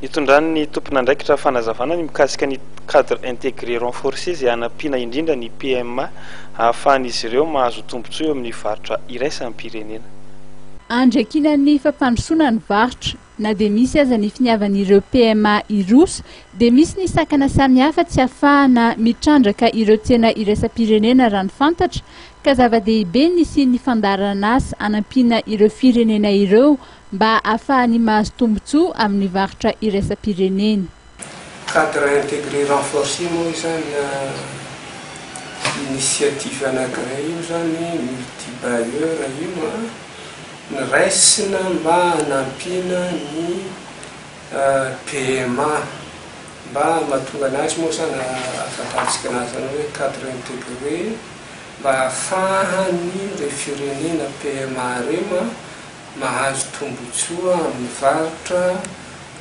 Nitondran'ny tompon'andraikitra fanazavana ny mikasika ny cadre intégré renforcé izay hanampiana indrindra ny PMA ahafahan'izy ireo mahazo tombontsoa eo amin'ny varotra iraisam-pirenena. Andry iankinan'ny fampandrosoana ny varotra. Na dia misy aza ny finiavan'ireo PMA hiroso dia misy ny sakana samihafa tsy ahafahana mitrandraka ireo tsena iraisam-pirenena raha ny fantatra ka zava-dehibe ny hisian'ny fandaharanasa hanampiana ireo firenena ireo mba ahafahany mahazo tombontsoa amin'ny varotra iraisam-pirenena. Cadre intégré renforcé moa izany initiative anankiray io zany, multi bailleur io an, noraisina mba hanampiana ny PMA mba mahatonga anazy moa zany ahafantarantsika anazy zany hoe cadre intégré mba ahafahany ireo firenena PMA ireo an mahazo tombontsoa amin'ny varotra,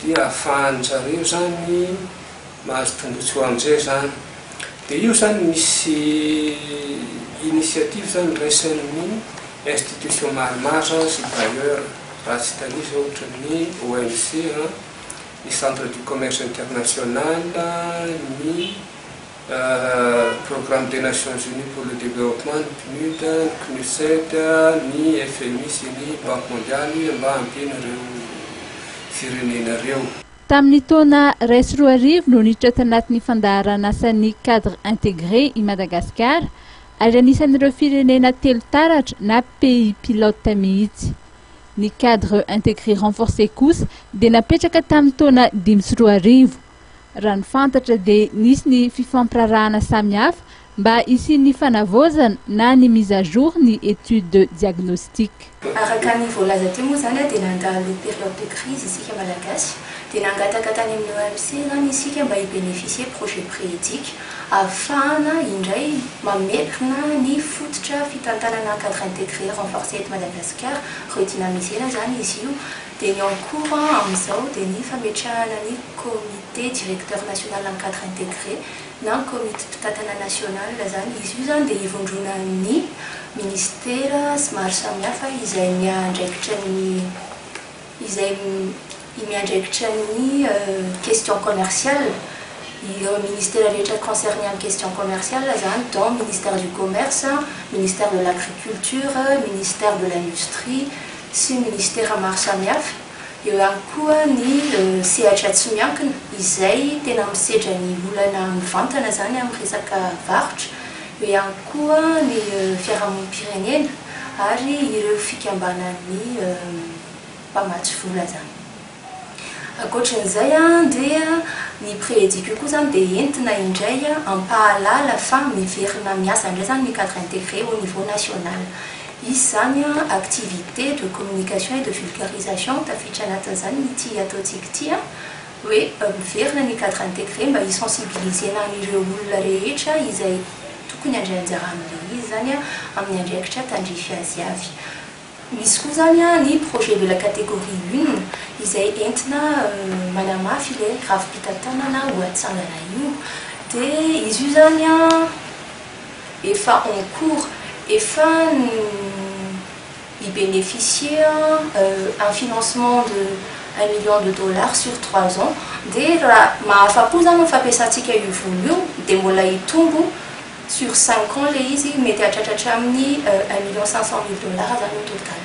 dia ahafahan-jareo zany mahazo tombontsoa amin'izay zany. Dia io zany misy initiative zany raisin'ny institution maromaro zany sy bailleur, raha tsy hitanisa ohatra ny OMC, ny Centre du commerce international, ny Programme des Nations Unies pour le développement, ny PNUD, ny CNUCED, ny FMI sy ny Banque mondiale mba hampiana ireo firenena ireo. Tamin'ny taona 2001 no niditra tanatin'ny fandaharanasan'ny cadre intégré i Madagasikara ary anisan'ireo firenena telo taratra na pays pilote mihitsy. Ny cadre intégré renforcé kosa dia napetraka tamin'ny taona 2005. Raha ny fantatra dia nisy ny fifampirarahana samihafa mba hisian'ny fanavaozana na ny mise à jour ny étude de diagnostic. Araka ny voalaza teo moa izany dia nandalo période de crise isika Malagasy dia nangataka tany amin'ny OMC izany isika mba hi-bénéficier projet PREEDIC ahafahana indray mamerina ny fototra fitantanana cadre intégré renforcé eto Madagasikara, redynamisena izany izy io. Dia ny en cours amin'izao dia ny fametrahana ny comité directeur national en cadre intégré na komity mpitantana national izany. Izy io izany dia ivondronan'ny ministera sy maro samihafa izay miandraikitra ny izay miandraikitra ny question commerciale, ireo ministera rehetra concerné amin'ny question commerciale izany dont ministère du commerce, ministère de l'agriculture, ministère de l'industrie sy ministera maro samihafa. Eo ihany koa ny sehatra tsy miankina izay tena misedra ny olana mivantana izany amin'ny resaka varotra. Eo ihany koa ny fiarahamonim-pirenena ary ireo fikambanan'ny mpamatsy vola izany. Ankoatran'izay dia ny PREEDIC io koa izany dia entina indray hampahalala fa miverina miasa indray izany ny cadre intégré au niveau national. Hisy izany activité de communication et de vulgarisation tafiditra anatin'izany ity ataontsika ity hoe miverina ny cadre intégré mba hi-sensibiliser-na an'ireo olona rehetra izay tokony handray anjara amin'ilay izy izany amin'ny andraikitra tandrify azy avy. Misy koa izany ny projet de la catégorie une izay entina manamafy ilay rafi-pitantanana ho atsangana io. Dia izy io izany efa en cours, efa hi-bénéficier un financement de un million de dollars sur trois ans. Dia raha mahafa-po izany ny fampiasantsika io vola io dia mbola hitombo sur cinq ans ilay izy, mety hahatratra hatramin'ny un million 500 mille dollars izany au total.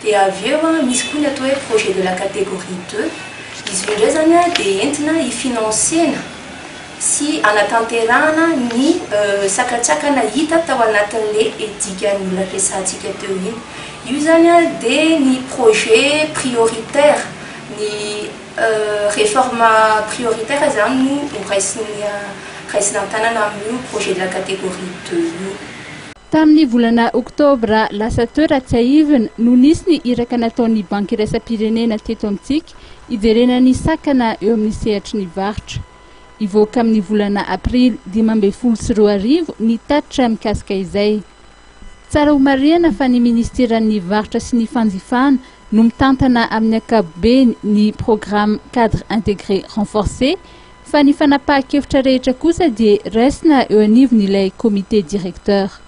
Dia avy eo misy koa ny atao hoe projet de la catégorie deux, izy io indray izany dia entina hi-financer-na sy hanatanterahana ny sakantsakana hita tao anatin'ilay EDIC mbola resahantsika teo iny. Io izany dia ny projet prioritaire, ny réforme prioritaire izany no ho raisiny raisina an-tanana amin'io projet de la catégorie deux io. Tamin'ny volana oktobra lasa teo raha tsiahivina no nisy ny iraka nataon'ny Banky iraisam-pirenena teto amintsika hijerena ny sakana eo amin'ny sehatry ny varotra. Hivoaka amin'ny volana aprily 2015 ny tatitra mikasika izay. Tsara ho marihana fa ny ministeran'ny varotra sy ny fanjifana no mitantana amin'ny ankapobeny ny programme cadre intégré renforcé fa ny fanapahan-kevitra rehetra kosa dia raisina eo anivon'ilay comité directeur.